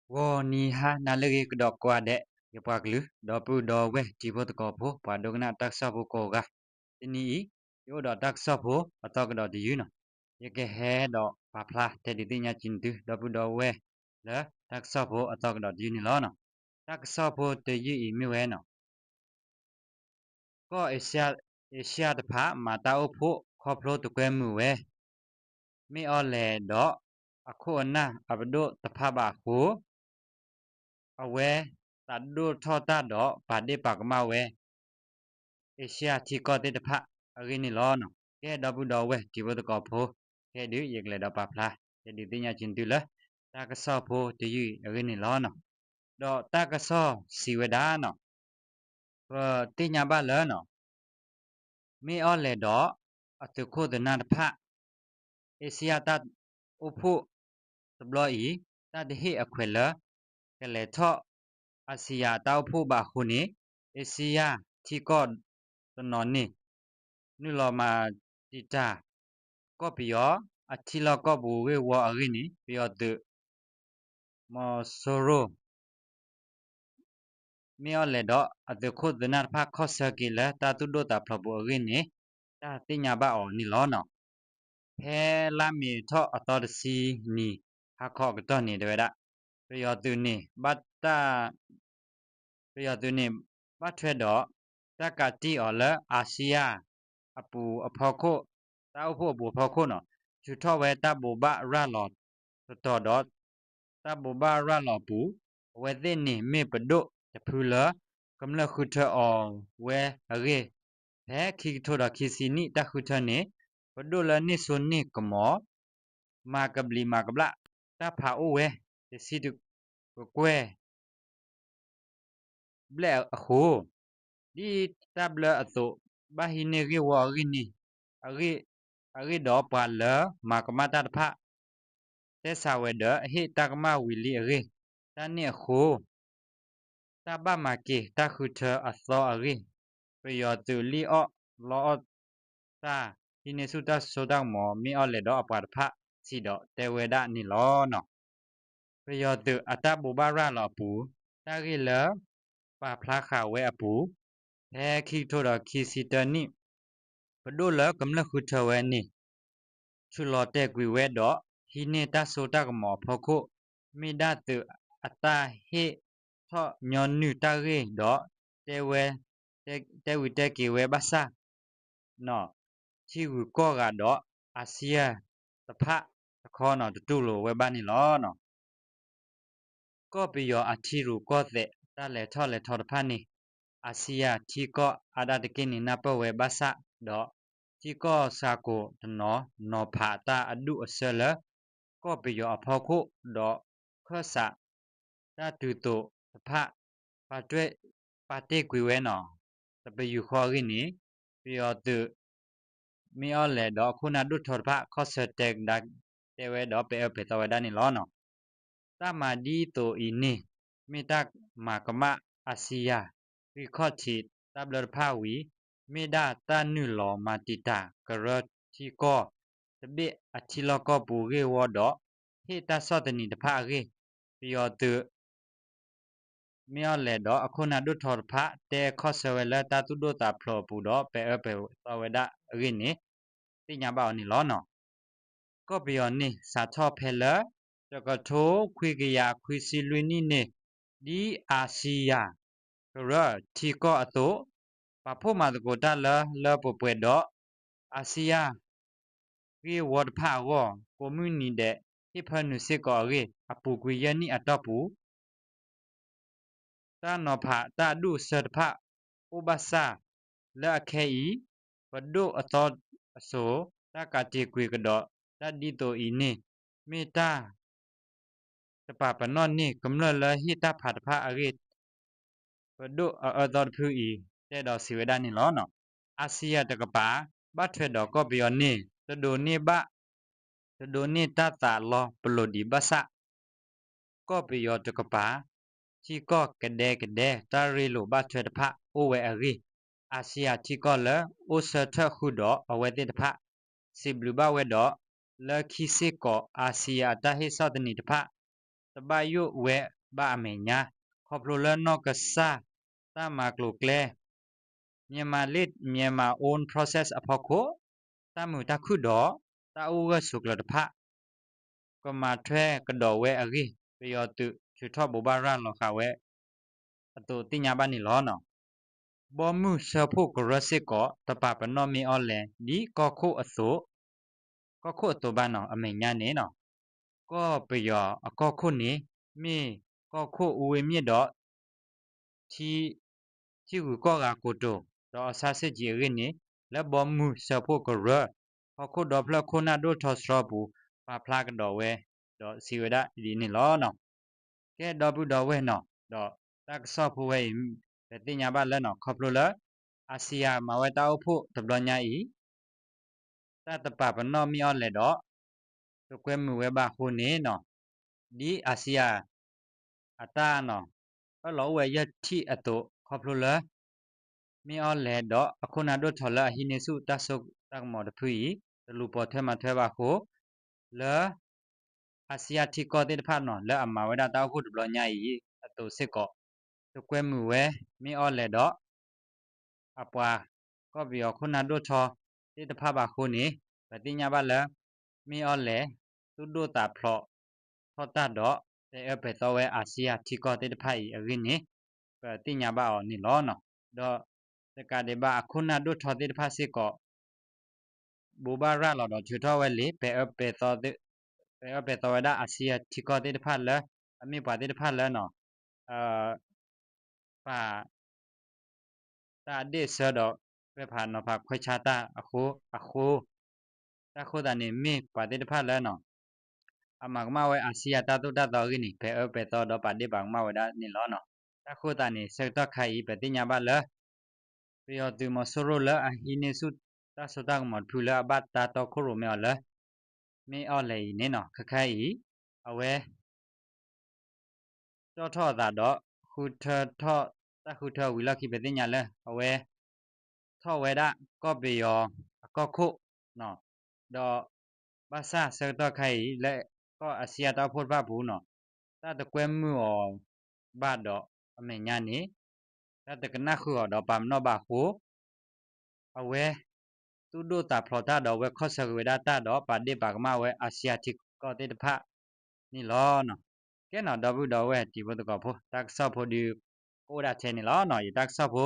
ဂီၤနံၤဟါနၤလၢအဂ့ၤကဒီးကိးဂၤဒဲး ယပှၤကလုာ် ဒီပုၢ်ဒီဝဲၢ်တံၤဖိသကိးဖိ ပှၤဒိကနၣ်တၢ်ကစီၣ်ဖိကိးဂၤ, တနံၤအံၤ ယအိၣ်ဒီးတၢ်ကစီၣ်ဖိအသီကဒီးတယုၢ်န့ၣ်, ယကဟဲဒီးပာ်ဖျါတဲဒုးသ့ၣ်ညါက့ၤသု ဒီပုၢ်ဒီဝဲၢ်လၢတၢ်ကစီၣ်ဖိအသီကဒီးတယုၢ်န့ၣ်လီၤ. တၢ်ကစီၣ်ဖိတယုၢ်အံၤမ့ၢ်ဝဲန့ၣ် ကီၢ်အ့ရှၢၣ်တဖၣ် မၤတၢ်အိၣ်ဖှိၣ်ခီဖျိတကွဲမုာ်ဝဲ မ့ၢ်အီၤလဲၣ်ဒီး အခိၣ်အနၢ်အပဒိၣ်တဖၣ်ဘၣ်အဃိ အဝဲသးဒိၣ်ထီၣ်တၢ်ဒီးပာ်ဒ့ၣ်ပာ်ကမၣ်ဝဲ အ့ရှၢၣ်ထံကီၢ်သ့ၣ်တဖၣ်အဂ့ၢ်န့ၣ်လီၤ. ကဲဒီပုၢ်ဒီဝဲၢ်တံၤဖိသကိးဖိ ခဲဒုး ယကလဲၤဒီးပာ်ဖျါ တဲဒုးသ့ၣ်ညါက့ၤသုလၢ တၢ်ကစီၣ်ဖိတယုၢ်အံၤအဂ့ၢ်န့ၣ်လီၤ. ဒီးတၢ်ကစီၣ်စံးဝဲဒၣ်န့ၣ် ပသ့ၣ်ညါဘၣ်လၢ မ့ၢ်အီၤလဲၣ်ဒီး အသုးခိၣ်သုးနၢ်တဖၣ် အ့ရှၢၣ်တၢ်အိၣ်ဖှိၣ်တဘျီအံၤ တၢ်တဟ့ၣ်အခွဲးလၢ ကလဲၤထီၣ်အၤစံယၤတၢ်အိၣ်ဖှိၣ်ဘၣ်အဃိန့ၣ် အ့ရှၢၣ်ထံကီၢ်တနီၤန့ၣ် နုာ်လီၤမၤတံာ်တာ် ကီၢ်ပယီၤအထံလီၢ်ကီၢ်ပူၤဂ့ၢ်ဝီအဂ့ၢ်န့ၣ် ပယီၤသုး မီၤစိရိၤ မ့ၢ်အီၤလဲၣ်ဒီးအသုးခိၣ်သုးနၢ်တဖၣ်ခီၣ်ဆၢက့ၤလၢတၢ်သူၣ်ဒိၣ်သးဖျိးပူၤအဂ့ၢ်န့ၣ် တၢ်သ့ၣ်ညါဘၣ်အီၤန့ၣ်လီၤ. ဖဲလါမ့ၤထီၣ်အသီတဆံနံၤဟါခီအကတီၢ်န့ၣ် တဲဝဲဒၣ် ပယီၤသုးန့ၣ် ဘၣ်တၢ် ပယီၤသုးန့ၣ် ဘၣ်ထွဲဒီး တၢ်ကးတံၢ်အီၤလၢအၤစံယၤအပူၤအဖီခိၣ် တၢ်အိၣ်ဖှိၣ်အပူၤအဖီခိၣ်န့ၣ် ထုးထီၣ်ဝဲတၢ်ဘိးဘၣ်ရၤလီၤတတီၤဒီး တၢ်ဘိးဘၣ်ရၤလီၤအပူၤ အဝဲသ့ၣ်န့ၣ်မ့ၢ်ပဒိၣ်တဖုလၢ ကမျၢၢ်ဃုထၢအီၤဝဲအဂ့ၢ် ဖဲခံကထိဒီးခံဆံနံၣ်တၢ်ဃုထၢန့ၣ် ပဒိၣ်လၢန့ၢ်စိန့ၢ်ကမီၤ မၤကဘျံးမၤကဘျၣ်တၢ်ဖးအိၣ်ဝဲ တဆံတကကွဲၢ် ဘျဲၣ်အဃိ ဒ်တၢ်ဘျၢအသိး ဘၣ်ဟံးန့ၢ်ဂ့ၢ်ဝီအဂ့ၢ်န့ၣ် အဂ့ၢ်ဒီးပှၤလၢမၤကမၣ်တၢ်တဖၣ် တဲစးဝဲဒီးအဟ့ၣ်တၢ်ကမၣ်ဝံၤလံအဂ့ၢ် တၢ်န့ၣ်အဃိ တၢ်ဘၣ်မၤက့ၤတၢ်ဃုထၢအသီအဂ့ၢ် ပယီၤသုးလံၣ်အီၣ်လီအီၣ်တၢ် ဟံးန့ၢ်ဆူၣ်တၢ်စိတၢ်ကမီၤ မ့ၢ်အီၤလဲၣ်ဒီးအပှၤတဖၣ်စံးဒီးတဲဝဲဒၣ်န့ၣ်လီၤ. ပယီၤသုးအတၢ်ဘိးဘၣ်ရၤလီၤအပူၤ တၢ်ဂ့ၢ်လၢပာ်ဖျါဃာ်ဝဲအပူၤ ဖဲခံကထိဒီးခံဆံတၢနံၣ် ပဒိၣ်လၢကမျၢၢ်ဃုထၢဝဲန့ၣ် ထုးလီၤတဲာ်ကွံာ်ဝဲဒီး ဟံးန့ၢ်တၢ်စိတၢ်ကမီၤအဖီခိၣ် မ့ၢ်ဒၣ်သုးအတၢ်ဟ့ၣ်ထီၣ်ညီနုၢ်တၢ်ဂ့ၢ်ဒီး တဲဝဲ တဲဝံၤတဲက့ၤဝဲဘၣ်ဆၣ် ထံဂုၤကီၢ်ဂၤဒီးအၤစံယၤတဖၣ်တခီန့ၣ် တတူၢ်လိာ်ဝဲဘၣ်န့ၣ်လီၤ. ကီၢ်ပယီၤအထံရူၢ်ကီၢ်သဲးတၢ်လဲၤထီၣ်လဲၤထီတဖၣ်န့ၣ် အၤစံယၤထံကီၢ်အါဒၣ်တက့ၢ်န့ၣ် နၢ်ပၢၢ်ဝဲဘၣ်ဆၣ်ဒီး ထံကီၢ်ဆှးကိာ်တနီၤ နီၤဖးတၢ်အဒူၣ်အဆၢလၢ ကီၢ်ပယီၤအဖီခိၣ်ဒီး ခၢၣ်စးတၢ်တုၤသိးတဖၣ် ပာ်တ့ၢ်ကွံာ်ဝဲန့ၣ် တပယူာ်ဃီအဂ့ၢ်န့ၣ် ပယီၤသုး မ့ၢ်အီၤလဲၣ်ဒီးအခိၣ်နၢ်ဒိၣ်ထီတဖၣ် ခီၣ်ဆၢတဲကဒါတဲဝဲဒီးပဲာ်အၢပဲာ်သီဝဲဒၣ်န့ၣ်လီၤ. တၢ်မၤဒ်သိးအံၤန့ၣ် မ့ၢ်တၢ်မၤကမၣ်အၤစံယၤ ဂံၢ်ခီၣ်ထံးတၢ်ဘျၢတဖၣ်ဝံၤ မ့ၢ်ဒၣ်တၢ်နုာ်လီၤမၤတံာ်တာ်ကရၢထံကီၢ် တဘ့ၣ်အထံလီၢ်ကီၢ်ပူၤဂ့ၢ်ဝီဒီး ဟ့ၣ်တၢ်ဆီၣ်သနံးတဖၣ်အဂ့ၢ် ပယီၤသုး မ့ၢ်အီၤလဲၣ်ဒီးအခိၣ်နၢ်ဒိၣ်ထီတဖၣ် တဲခီၣ်ဆၢဝဲလၢတၢ်သူၣ်ဒိၣ်သးဖျိးအပူၤဒီး ပဲာ်အၢပဲာ်သီဝဲဒၣ်အဂ့ၢ်န့ၣ် သ့ၣ်ညါဘၣ်အီၤန့ၣ်လီၤ. ကီၢ်ပယီၤန့ၣ် စးထီၣ်ဖဲလၢ တကထိခွံကယၤခွံဆံလွံၢ်နံၣ်န့ၣ် ဒ်အၤစံယၤကရၢထံကီၢ်အသိး ပာ်ဖှိၣ်မၤသကိးတၢ်လၢလၢပှဲၤပှဲၤဒီး အၤစံယၤ ဂ့ၢ်ဝီတဖၣ်အဂီၢ် ကိးမုၢ်နံၤဒဲး ဟ့ၣ်ဖၢနုာ်စ့ၢ်ကီးအဂ့ၢ် အပူၤကွံာ်ယဲၢ်နံၣ်အတီၢ်ပူၤ တၢ်နီၤဖးတၢ်အဒူၣ်အဆၢတဖၣ် အိၣ်ဘၣ်ဆၣ် လၢအခဲအံၤ ပဒိၣ်အသီအစိၤ တၢ်ကးတံာ်ကွံာ်ကဒီး တၢ်ဒ်သိးအံၤန့ၣ် မ့ၢ်တၢ် တပာ်ပနီၣ်န့ၢ်ကမျၢၢ်လၢဟ့ၣ်တၢ်ဖးတဖၣ်အဂ့ၢ် ပဒိၣ်အအၢသီတဖုအံၤ တဲဒီးစံးဝဲဒၣ်န့ၣ်လီၤ. အၤစံယၤတကပၤ ဘၣ်ထွဲဒီးကီၢ်ပယီၤန့ၣ် တဒိးန့ၢ်ဘၣ် တဒိးန့ၢ်တၢ်သးလီၤပလိာ်ဒံးဘၣ်ဆၣ် ကီၢ်ပယီၤတကပၤ ထံကီၢ်ကဒဲကဒဲ တၢ်ရ့လိာ်ဘၣ်ထွဲတဖၣ်အိၣ်ဝဲအဂ့ၢ် အၤစံယၤထံကီၢ်လၢအိၣ်ဆၢထၢၣ်ဃုာ်ဒီးအဝဲသ့ၣ်တဖၣ် စံးဘျုးဘၣ်ဝဲဒီး လၢခံစ့ၢ်ကီး အၤစံယၤအတၢ်ဟ့ၣ်ဆီၣ်သနံးတဖၣ် တဘၣ်ယိၣ်ဝဲ ဘၣ်အမဲာ်ညါ ခီဖျိလၢနီၢ်ကစၢ်တၢ်မၤကျိၤကျဲ Myanmar Lead Myanmar Own Process အဖီခိၣ် တၢ်မုာ်တၢ်ခုၣ်ဒီး တၢ်အိၣ်ဂၢၢ်ဆိးကျၢၤတဖၣ် ကမၤထွဲကဒီးဝဲအဂ့ၢ် ပယီၤသုးထုးထီၣ်ဘိးဘၣ်ရၤလီၤဃာ်ဝဲ အသိးသ့ၣ်ညါဘၣ်န့ၣ်လီၤ. ဘီမုၢ်စၢဖှိၣ်ကရၢစ့ၢ်ကီး တပာ်ပနီၣ်မ့ၢ်အီၣ်လဲၣ် ဒ်ကီၢ်ခိၣ်အသိး ကီၢ်ခိၣ်အသိးဘၣ်နီၤ အမဲာ်ညါန့ၣ်နီၤ ကီၢ်ပယီၤအကီၢ်ခိၣ်န့ၣ် မ့ၢ်ကီၢ်ခိၣ်အူဝ့မ့ၢ်ဒီး ထံ ထံဂုၤကီၢ်ဂၤကိတိာ် ဒီးအစါစ့ၢ်ကီးအဂ့ၢ်န့ၣ် လၢဘီမုၢ်စၢဖှိၣ်ကရၢ ဟီၣ်ခိၣ်ဒီဖျၢၣ်ခိၣ်နၢ်ဒိၣ်ထီစရီပူၤ ပာ်ဖျါကဒီးဝဲ ဒီးစံးဝဲဒၣ်ဒ်န့ၣ်လီၤ. ကဲဒီပုၢ်ဒီဝဲၢ်နီၤ ဒီးတၢ်ကစီၣ်ဖိဝဲအံၤ ပသ့ၣ်ညါဘၣ်လၢနီၤ ခီဖျိလၢ အၣ်စံယၤမၤဝဲတၢ်အိၣ်ဖှိၣ်တဘျီညါအံၤ တၢ်တပာ်ပနီၣ်မ့ၢ်အီၣ်လဲၣ်ဒီး တကွဲမုာ်ဝဲဘၣ်အဃိန့ၣ်နီၤ ဒ်အၣ်စံယၤ အတၢ်နီၤ အၢၣ်လီၤအိၣ်ဝဲယဲၢ်ထံၣ်အသိး ခီဖျိလၢ မ့ၢ်အီၣ်လဲၣ်ဒီးအခိၣ်နၢ်ဒိၣ်ထီၣ်လၢအဟံးန့ၢ်ဆူၣ်တၢ်စိတၢ်ကမီၤတဖုအံၤ တလူၤပိာ်ထွဲမၤထွဲဘၣ်အဃိ လၢ အၣ်စံယၤထံကီၢ်သ့ၣ်တဖၣ်နီၤ လၢအမၤဝဲဒၣ်တၢ်အိၣ်ဖှိၣ်တဘျီညါအံၤအသိးစ့ၢ်ကီး တကွဲမုာ်ဝဲ မ့ၢ်အီၣ်လဲၣ်ဒီး အပှၤကီၢ်ပယီၤခိၣ်နၢ်ဒိၣ်ထီသ့ၣ်တဖၣ်ဘၣ်အဃိန့ၣ် ပသ့ၣ်ညါဘၣ်လၢ မ့ၢ်အီၣ်လဲၣ် သူၣ်ဒိၣ်သးဖျိးထီၣ်တၢ်ဒီး ပဲအၢပဲသီဝဲအၣ်စံယၤထံကီၢ်သ့ၣ်တဖၣ်အံၤအဂ့ၢ်န့ၣ် ပသ့ၣ်ညါဘၣ်အီၤန့ၣ်လီၤ. ဒီးတကးဒံးဘၣ်အခိၣ်နၢ်ဒိၣ်ထီသ့ၣ်တဖၣ်စ့ၢ်ကီး ဘိးဘၣ်ရၤလီၤဒီးထုးထီၣ်ဝဲလံ ပဲအၢပဲသီဝဲဒၣ်အၣ်စံယၤထံကီၢ်သ့ၣ်တဖၣ်လၢ အမ့ၢ်ပှၤသ့ၣ်တဖၣ်လၢနီၤ ပာ် တၢ်အဒ့ၣ်အဆၢဒီး ပဲၢ်ဖးနီၤဖးခွဲးဆါတၢ်အဃိ အဃိ တၢ်ဃိသးန့ၣ်မ့ၢ်ပှၤသ့ၣ်တဖၣ်လၢနီၤ အမၤကမၣ်ဝဲအၣ်စံယၤတၢ်သိၣ်တၢ်သီအဂ့ၢ်န့ၣ် ပဲအၢပဲသီဒီးပာ်ဒ့ၣ်ပာ်ကမၣ်ဝဲဒၣ်န့ၣ်လီၤ. တၢ်ဃိသးန့ၣ် ဆၢကတီၢ်ခါအံၤ ပသ့ၣ်ညါဘၣ်လၢ ပယီၤသုးမီၤစိရိၤလၢအဟံးန့ၢ်ဆူၣ်တၢ်စိတၢ်ကမီၤတဖုလၢအဘၣ်တၢ်တီခိၣ်ရိၣ်မဲအီၤလၢ မ့ၢ်အီၣ်လဲၣ်အံၤန့ၣ်နီၤ ခဲခါအံၤ အဝဲ ကၠီၣ်ထီၣ်အသးဒီး ဃုထၢထီၣ်တၢ်ဃုထၢဝံၤလီၢ်ခံ ပသ့ၣ်ညါလၢ အဝဲ ထီၣ်ဝဲဒၣ်ကီၢ်ပယီၤအကီၢ်ခိၣ် ဒီး ဘၣ်ဆၣ်ဆၢကတီၢ်ခါအံၤ လၢကီၢ်အၣ်စံယၤတၢ်အိၣ်ဖှိၣ်တဖၣ်အပူၤနီၤ တၢ်တကွဲမုာ်အီၤဘၣ်ဒီးအမဲာ်ညါန့ၣ် တၢ်တကနၣ်ဃုာ်အီၤဒီးပာ်ပနီၣ်ဘၣ်အဃိ အဝဲ သူၣ်ဒိၣ်သးဖျိးတၢ်ဒီး အဝဲခီၣ်ဆၢက့ၤဝဲဒၣ်တၢ်ဒီး ပာ်ဒ့ၣ်ပာ်ကမၣ်ဝဲအၣ်စံယၤထံကီၢ်သ့ၣ်တဖၣ်န့ၣ်လီၤ. ကဲနီၤ ဒီပုၢ်ဒီဝဲၢ်တံၤဖိသကိးဖိ တၢ်ကစီၣ်ဖိဒုး ကအိၣ်ဒၣ်ထဲန့ၣ်လီၤ. ယတၢ်ကစီၣ်ဖိ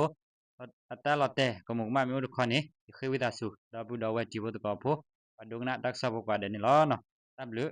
အတၢ်လီၤတဲာ်ကမူးကမၣ်မ့ၢ်အိၣ်တခီန့ၣ် ယဃ့ဝံသးစူၤ ဒီပုၢ်ဒီဝဲၢ်တံၤဖိသကိးဖိ ပှၤဒိကနၣ်တၢ်ကစီၣ်ဖိကိးဂၤဒဲးန့ၣ်လီၤ. တၢ်ဘျုး